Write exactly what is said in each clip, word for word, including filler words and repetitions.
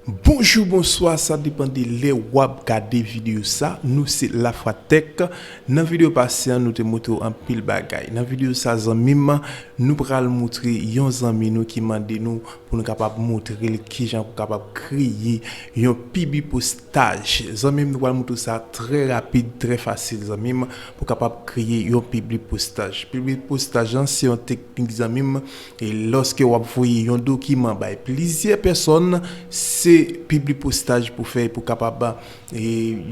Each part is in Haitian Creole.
Bonjou, bonswa, sa depann de lè w ap gade videyo sa. Nou se Lafwa Tech. Nan videyo pase a, nou te montre w anpil bagay. Nan videyo sa, zanmi m, nou pral montre yon zanmi nou ki mande nou pou nou kapab montre l kijan pou kapab kreye yon piblipostaj. Zanmi m, nou pral montre w sa trè rapid, trè fasil, zanmi m, pou kapab kreye yon piblipostaj. Piblipostaj lan, se yon teknik, zanmi m, e lòske w ap voye yon dokiman bay plizyè pèsòn, se piblipostaj pou fè pou kapab, e,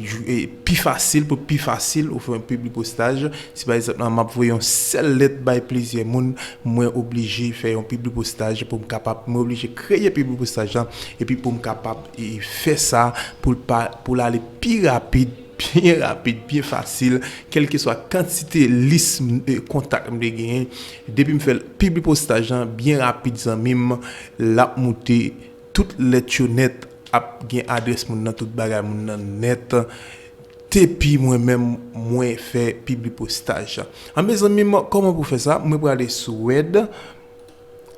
jou- e, pi fasil, pou pi fasil ou fè yon piblipostaj. Si pa egzanp la, m ap voye yon sèl lèt bay plizyè moun, mwen oblije fè yon piblipostaj pou m kapab, mwen oblije kreye piblipostaj lan, epi pou m kapab, e, fè sa pou l pa, pou l ale pi rapid, byen rapid, byen fasil, kèlkeswa kantite lis, e, kontak m te genyen. Depi m fè piblipostaj lan byen rapid, zanmi m, l ap moute, tout lèt yo nèt, ap gen adrès moun nan, tout bagay moun nan nèt. Depi mwen menm, mwen fè piblipostaj. Anben, zanmi m, kòman pou fè sa? Mwen prale sou Word.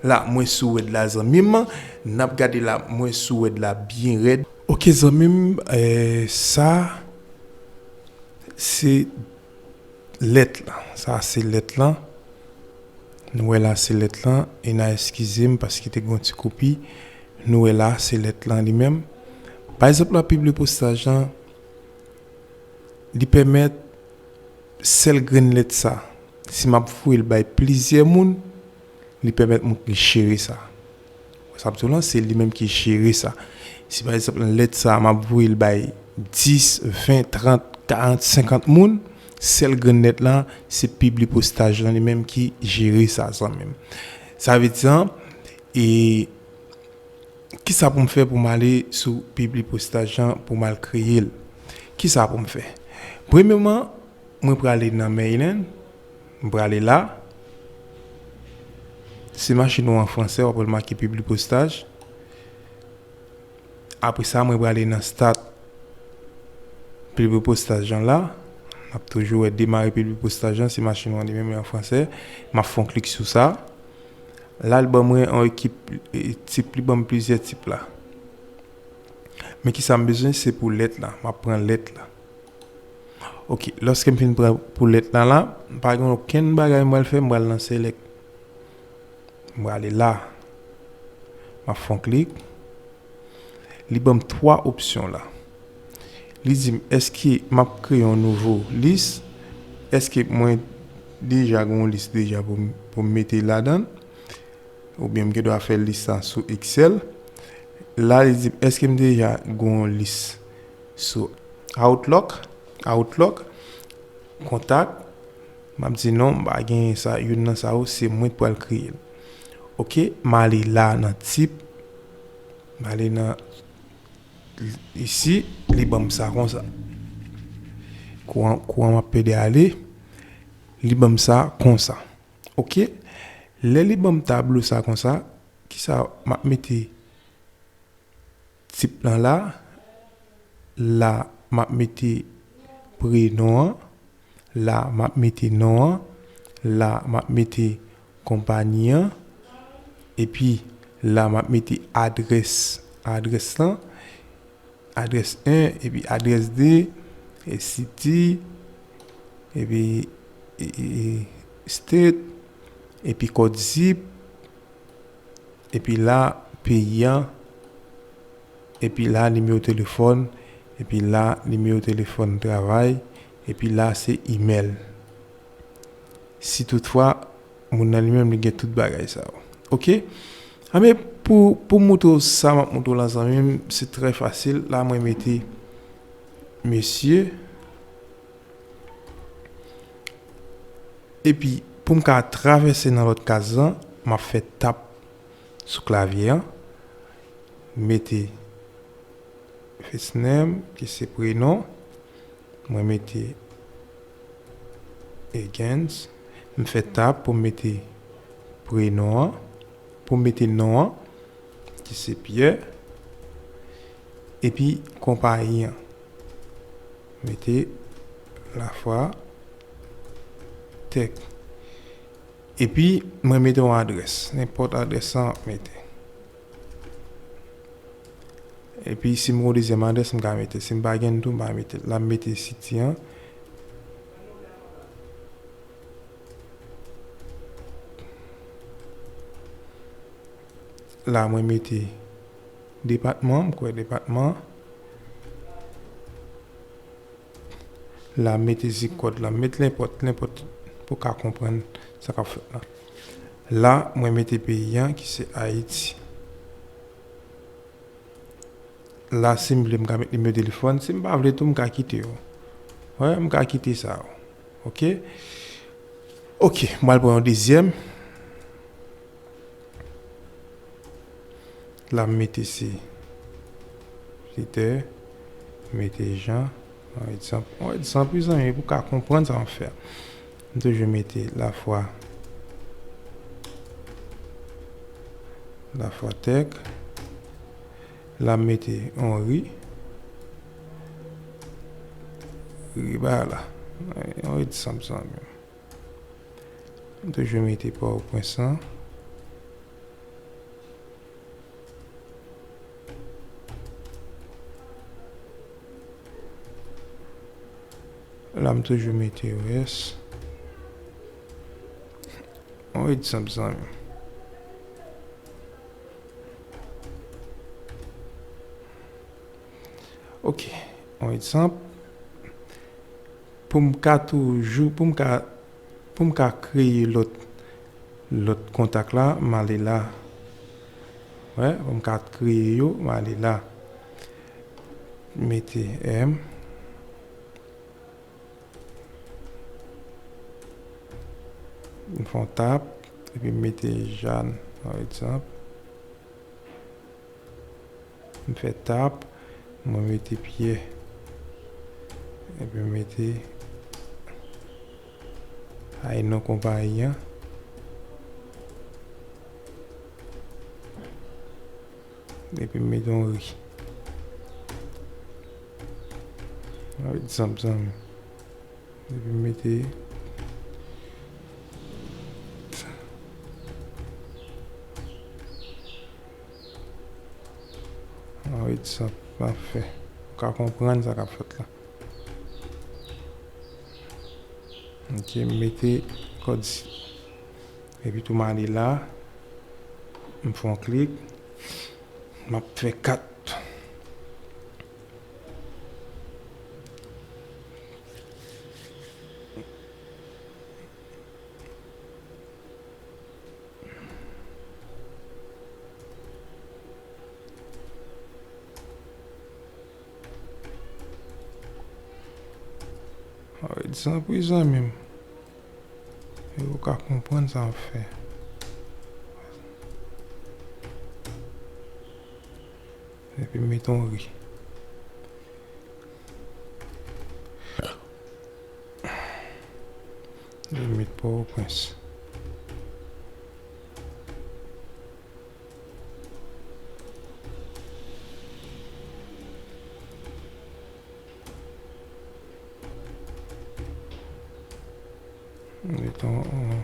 La, mwen sou Word la, zanmi m. N ap gade la, mwen sou Word la byen rèd. Ok, zanmi m, eh, sa, se lèt la. Sa, se lèt la. Nou wè la, se lèt la. E n a eskize m paske te gen yon ti koupi. Nou wè la, se lèt la li menm. Pa egzanp, la, piblipostaj lan, li pèmèt sèl grenn lèt sa, si m ap voye l bay plizyè moun, li pèmèt moun li jere sa. Sa ap di w lan, se li menm ki jere sa. Si pa egzanp, lèt sa, m ap voye l bay dis, ven, trant, karant, senkant moun, sèl grenn lèt la, se piblipostaj lan li menm ki jere sa, zanmi m. Sa vle di, e, kisa pou m fè pou m ale sou piblipostaj lan pou m al kreye l? Kisa pou m fè? Premyèman, mwen prale nan mailing, m prale la. Si machin ou an fransè, w ap wè l make piblipostaj. Apre sa, mwen prale nan start piblipostaj lan la. M ap toujou wè demare piblipostaj lan, si machin ou an li menm an fransè. M ap fè yon klik sou sa. La, li ban mwen yon ekip, e, tip, li ban m plizyè tip la. Men kisa m bezwen, se pou lèt la. M ap pran lèt la. Ok, lòske m fin pran pou lèt la la, m pa gen okenn bagay m pral fè, m pral nan select. M prale la. M ap fè yon klik. Li ban m twa opsyon la. Li di m, èske m ap kreye yon nouvo lis? Èske mwen deja gen yon lis deja pou m, pou m mete ladan l? Oubyen m gen dwa fè lis la sou Excel. La, li di m, èske m deja gen yon lis sou Outlook? Outlook, kontak. M ap di non, m pa gen sa, youn nan sa yo, se mwen k pral kreye l. Ok, m ale la nan tip. M ale nan isi, li ban m sa konsa. Kouran, kouran m ap pede ale, li ban m sa konsa. Ok, lè li ban m tablo sa konsa, kisa m ap mete? Tip lan la, la m ap mete prenon an, la m ap mete non an, la m ap mete konpayi an, epi la m ap mete adrès, adrès lan, adrès en, epi adrès de, e city, epi, e, e, e, state, epi kòd zip, epi la, peyi an, epi la, nimewo telefòn, epi la, nimewo telefòn travay, epi la, se imèl. Si toutfwa, moun nan li menm, li gen tout bagay sa yo. Ok? Anben, pou, pou moutre w sa m ap moutre w la, zanmi m, se trè fasil. La, mwen mete mesye. Epi, pou m ka travèse nan lòt kaz lan, m ap fè tab sou klavye an. Mete first name, ki se prenon. Mwen mete Egens. M fè tab pou m mete prenon an. Pou m mete non an, ki se Pierre. Epi konpayi an. Mete Lafwa Tech. Epi, mwen mete yon adrès. Nenpòt adrès sa m ap mete. Epi si m gen yon dezyèm adrès, m ka mete. Si m pa gen l tou, m pa mete l. La, m mete city an. La, mwen mete depatman, m kwè depatman. La, m mete zip kòd la, m met lenpòt, lenpòt pou w ka konprann sa k ap fèt la. La, mwen mete peyi an ki se Ayiti. La, si m vle, m ka met nimewo telefòn. Si m pa vle tou, m ka kite yo. Wè, m ka kite sa yo. Oke? Oke, m pral pran yon dezyèm. La, m mete se Peter, m mete Jean, yon egzanp, yon egzanp, wi, zanmi, pou w ka konprann sa m ap fè a. M toujou mete Lafwa, Lafwa Tech. La, m mete yon ri. Ri ba la. Yon egzanp, zanmi. M toujou mete PowerPoint lan. La, m toujou mete res. Yon egzanp, zanmi. Oke, yon egzanp. Pou m ka toujou, pou m ka, pou m ka kreye lòt, lòt kontak la, m ale la. Wè, pou m ka kreye yo, m ale la. Mete M. M fè yon tab, epi m mete Jeanne, pa egzanp. M fè tab, mwen mete Pierre. Epi m mete ay non konpayi an. Epi m mete yon ri. Yon egzanp, zanmi. Epi m mete yon egzanp m ap fè. Ou ka konprann sa k ap fèt la. Ok, m mete kòd si. Epi tou m ale la. M fè yon klik. M ap fè kat. Alright, zanmi, zanmi m. E ou ka konprann sa m ap fè. Epi m met yon ri. Li met Pòtoprens. Met yon, yon,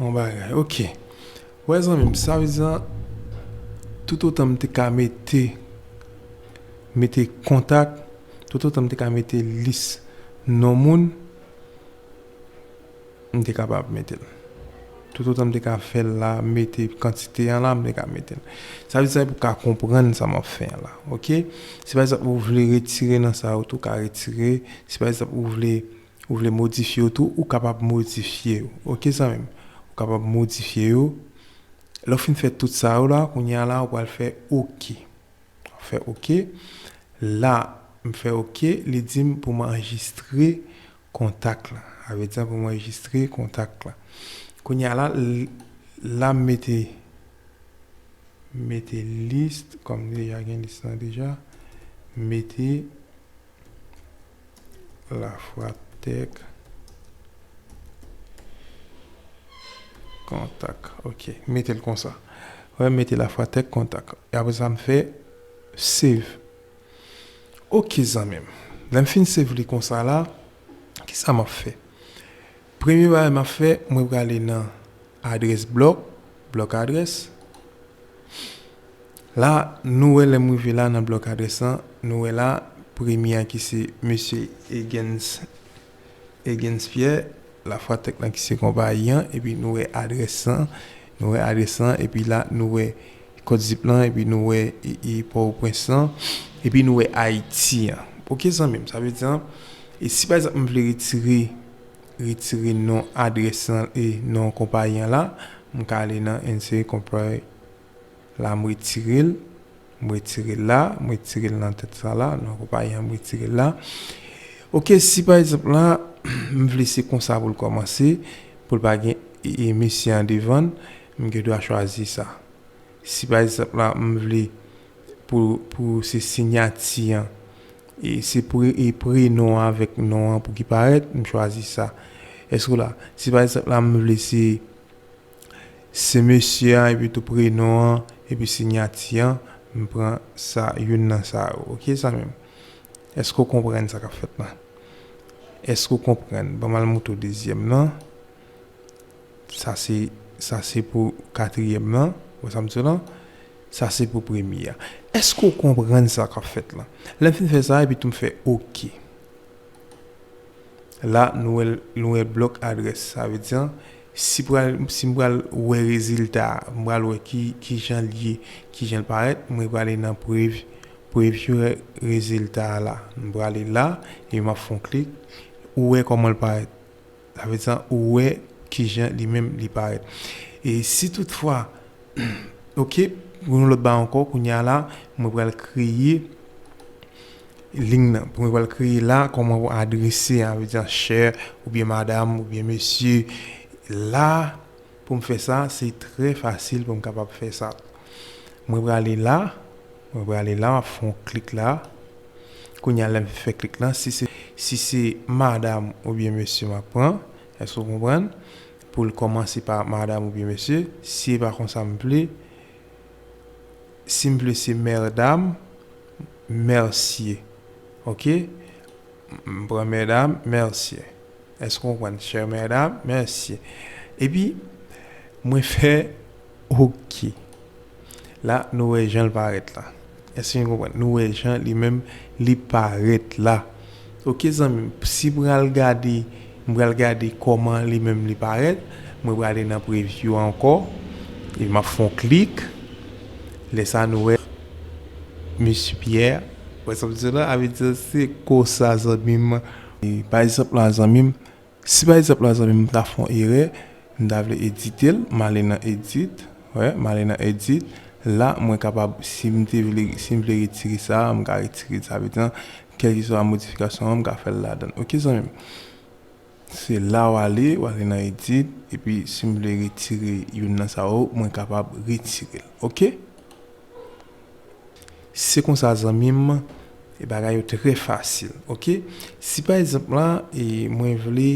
yon bagay. Ok. Wè zanmi m, sa vle di, toutotan m te ka mete, mete kontak, toutotan m te ka mete lis non moun, m te kapab mete l. Toutotan m te ka fè l la, mete kantite an la, m te ka mete l. Sa vle di sa pou w ka konprann sa m ap fè an la, ok? Si pa egzanp ou vle retire nan sa yo tou, ou ka retire. Si pa egzanp ou vle, ou vle modifye yo tou, ou kapab modifye yo, ok zanmi m? Ou kapab modifye yo. Lè w fin fè tout sa yo la, kounye a la, ou pral fè ok. Fè ok. La, m fè ok, li di m pou m anrejistre kontak la. Sa vle di pou m anrejistre kontak la. Kounye a la, l-, la m mete, mete lis, kòm m deja gen lis lan deja, m mete Lafwa Tech Kontak. Ok, mete l konsa. Wè, mete Lafwa Tech Kontak. E apre sa, m fè save. Ok, zanmi m. Lè m fin save li konsa la, kisa m ap fè? Premye bagay m ap fè, mwen prale nan adrès blòk, blòk adrès. La, nou wè lè m rive la nan blòk adrès lan, nou wè la, premye a ki se mesye Egens, Egens Pierre, Lafratèk lan ki se konpayi an, epi nou wè adrès lan, nou wè adrès lan, epi la, nou wè Kòt Zip lan, epi nou wè e, e Pòtoprens lan, epi nou wè Ayiti an. Oke, zanmi m, sa vle di, e si pa egzanp m vle retire, retire non adrès lan e non konpayi an la, m ka ale nan Insert Compare la, m retire l, m retire l la, m retire l nan tèt sa la, nan konpayi an, m retire l la. Oke, si pa egzanp la, m vle se konsa pou l kòmanse, pou l pa gen e, e mesye an devan l, m gen dwa chwazi sa. Si pa egzanp la, m vle pou, pou se siyati an, e se pre, e prenon an avèk non an pou ki parèt, m chwazi sa. Èske w la? Si pa egzanp la, m vle se se mesye a, epi tou prenon an, epi siyati an, m pran sa, youn nan sa yo. Oke, zanmi m? Èske w konprann sa k ap fèt la? Èske w konprann? Ban m al moutre w dezyèm nan. Sa se, sa se pou katriyèm nan. Ou wè sa m di w lan? Sa se pou premye a. Èske w konprann sa k ap fèt la? Lè m fin fè sa, epi tou m fè oke. La, nou wè, nou wè blòk adrès. Sa vle di, si pral, si m pral wè rezilta a, m pral wè ki, ki jan l ye, ki jan l parèt, mwen prale nan prev-, preview rezilta a la. M prale la, e m ap fè yon klik. Ou wè kòman l parèt. Sa vle di, ou wè ki jan li menm li parèt. E si toutfwa, oke, pou yon lòt bagay ankò, kounye a la, mwen pral kreye liy nan. Pou mwen pral kreye la, kòman pou adrese, sa vle di, chè, oubyen madam, oubyen mesye. La, pou m fè sa, se trè fasil pou m kapab fè sa. Mwen prale la, mwen prale la, m ap fè yon klik la. Kounye a, lè m fè klik la, si se, si se madam oubyen mesye m ap pran, èske w konprann? Pou l kòmanse pa madam oubyen mesye, si e pa konsa m vle, si m vle se mèdam, mèsye. Oke? M pran mèdam, mèsye. Èske w konprann? Chè mèdam, mèsye. Epi, mwen fè oke. La, nou wè jan l parèt la. Èske nou konprann? Nou wè jan li menm li parèt la. Oke, zanmi m, si m pral gade, m pral gade kòman li menm li parèt, mwen prale nan preview ankò, e m ap fè yon klik. Lè sa, nou wè, mesye Pierre, wè sa m di la, sa vle di se konsa, zanmi m. E, pa egzanp la, zanmi m, si pa egzanp la, zanmi m, m ta fè yon erè, m ta vle edite l, m ale nan edit, wè, m ale nan edit, la, mwen kapab, si m te vle, si m vle retire sa, m ka retire l, sa vle di, kèlkeswa modifikasyon an, m ka fè l ladan l. Oke, zanmi m. Se la w ale, w ale nan edit, epi si m vle retire youn nan sa yo, mwen kapab retire l. Oke? Se konsa, zanmi m, e bagay yo trè fasil, oke? Si pa egzanp la, e mwen vle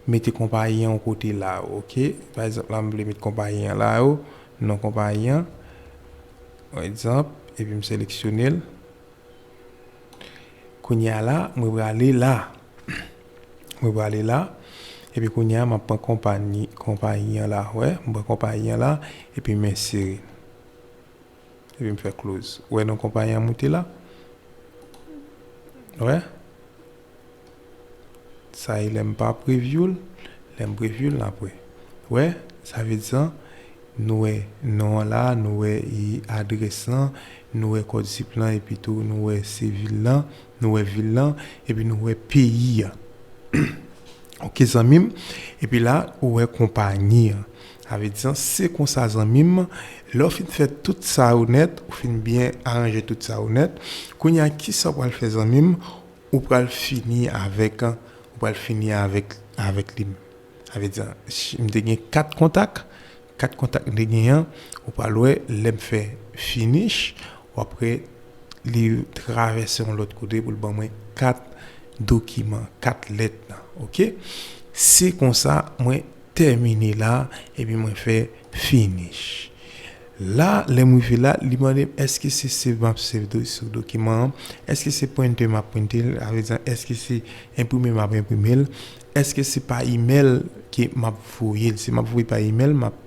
mete konpayi an yon kote la, oke? Pa egzanp la, m vle met konpayi an la yo, non konpayi an, pa egzanp, epi m seleksyone l. Kounye a la, mwen prale la. Mwen prale la, epi kounye a, m ap pran konpayi, konpayi an la, wè, m pran konpayi an la, epi m ensere. Epi m fè close. Ou wè non konpayi an moute la? Wè? Sa e lè m pa preview l, lè m preview l, n ap wè. Wè, sa vle di, nou wè non an la, nou wè e adrès lan, nou wè kòd zip lan, epi tou nou wè se vil lan, nou wè vil lan, epi nou wè peyi an. Oke, zanmi m. Epi la, ou wè konpayi an. Sa vle di, se konsa, zanmi m, lè w fin fè tout sa yo nèt, ou fin byen aranje tout sa yo nèt, kounye a, kisa w pral fè, zanmi m? Ou pral fini avèk, ou pral fini avèk, avèk li. Sa vle di, si m te gen kat kontak, kat kontak m te genyen an, ou pral wè, lè m fè finish, w ap wè li travèse yon lòt kote pou l ban mwen kat dokiman, kat lèt lan, oke? Se konsa mwen tèmine la, epi mwen fè finish. La, lè m rive la, li mande m èske se save m ap save do-, sou dokiman an, èske se printe m ap printe l, sa vle di, èske se enprime m ap enprime l, èske se pa imèl ke m ap voye l, si m ap voye pa imèl, m ap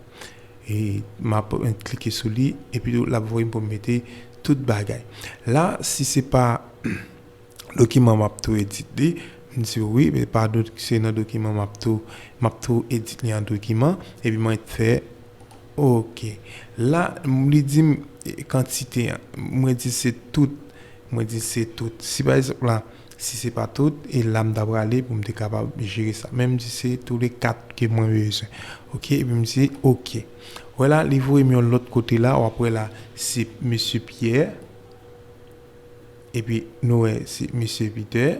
e m ap klike sou li, epi l ap voye m pou m mete tout bagay. La, si se pa dokiman m ap tou edite, m di wi, men pa do-, se nan dokiman m ap tou, m ap tou edite li an dokiman, epi mwen fè oke. La, m, li di m, e, kantite an. Mwen di se tout. Mwen di se tout. Si pa egzanp la, si se pa tout, e la m ta prale pou m te kapab jere sa. Men m di se tou le kat ke mwen bezwen. Oke, epi m di oke. Wè la, li voye m yon lòt kote la, w ap wè la, se mesye Pierre. Epi nou wè, se mesye Peter.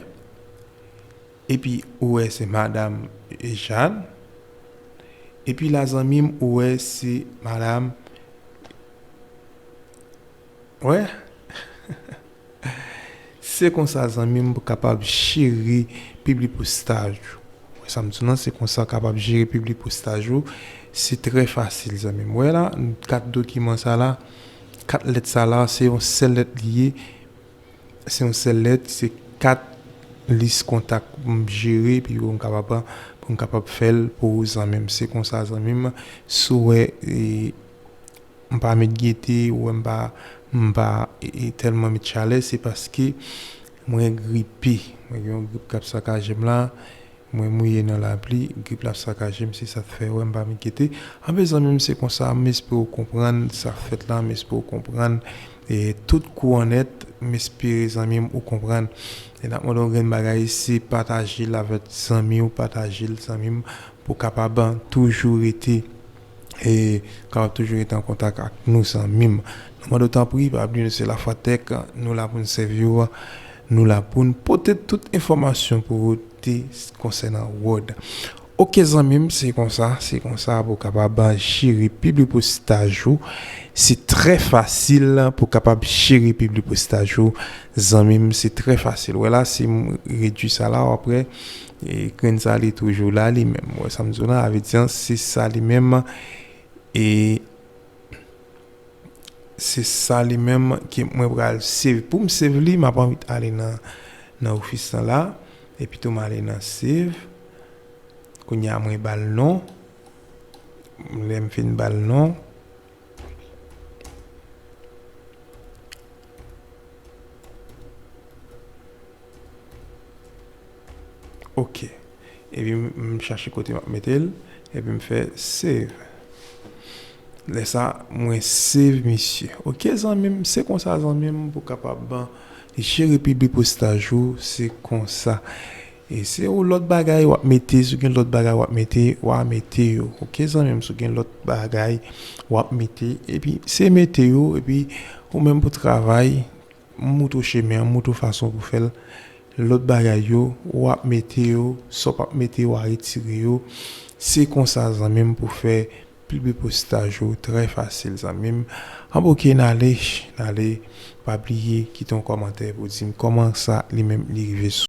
Epi ou wè, se madam Jeanne. Epi la, zanmi m, ou wè, se madam, wè. Se konsa, zanmi m, pou kapab jere pib li pou staj ou. Wè sa m di w lan, se konsa w kapab jere pib li pou staj ou. Se trè fasil, zanmi m. Wè la, kat dokiman sa la, kat lèt sa la, se yon sèl lèt li ye. Se yon sèl lèt, se kat lis kontak pou m jere, epi pou m kapab, pou m kapab fè l pou ou, zanmi m. Se konsa, zanmi m, si w wè, e, m pa met gete, ou wè m pa, m pa, e, e, tèlman met chalè, se paske mwen gripe. Mwen gen yon grip k ap sakaje m la. Mwen mouye nan lapli, grip la ap sakaje m, se sa k fè, wè, m pa met gete. Anben, zanmi m, se konsa, m espere w konprann sa k fèt la, m espere w konprann, e, tout kou an nèt, m espere, zanmi m, ou konprann. E n ap mande w grenn bagay, se pataje l avèk zanmi w, pataje l, zanmi m, pou w kapab toujou rete, e, kapab toujou rete an kontak ak nou, zanmi m. Nou mande w tanpri, pa bliye nou se Lafwa Tech, nou la pou n sèvi w, nou la pou n pote tout enfòmasyon pou ou te konsènan Word. Oke, zanmi m, se konsa, se konsa pou w kapab jere pib li pou staj ou. Se trè fasil pou w kapab jere pib li pou staj ou, zanmi m, se trè fasil. Wè la, si m redui sa la, w ap wè, e, grenn sa, li toujou la, li menm. Wè sa m di w la, sa vle di, se sa li menm, e, se sa li menm ke mwen pral save. Pou m save li, m ap anvi ale nan, nan ofis lan la. Epi tou m ale nan save. Kounye a mwen ba l non. Lè m fin ba l non. Oke. Epi m, m chache kote m ap mete l. Epi m fè save. Lè sa, mwen save misye. Oke, zanmi m, se konsa, zanmi m, pou kapab jere pib li pou staj ou, se konsa. E se yon lòt bagay w ap mete, si w gen lòt bagay w ap mete, w a mete yo. Oke, zanmi m, si w gen lòt bagay w ap mete, epi se mete yo, epi ou menm pou travay, m moutre w chemen an, m moutre w fason pou fè l. Lòt bagay yo, w ap mete yo, sa w p ap mete, w a retire yo. Se konsa, zanmi m, pou fè pib li pou staj ou, trè fasil, zanmi m. Anben, oke, n ale, n ale, pa bliye kite yon kòmantè pou di m kòman sa li menm li rive sou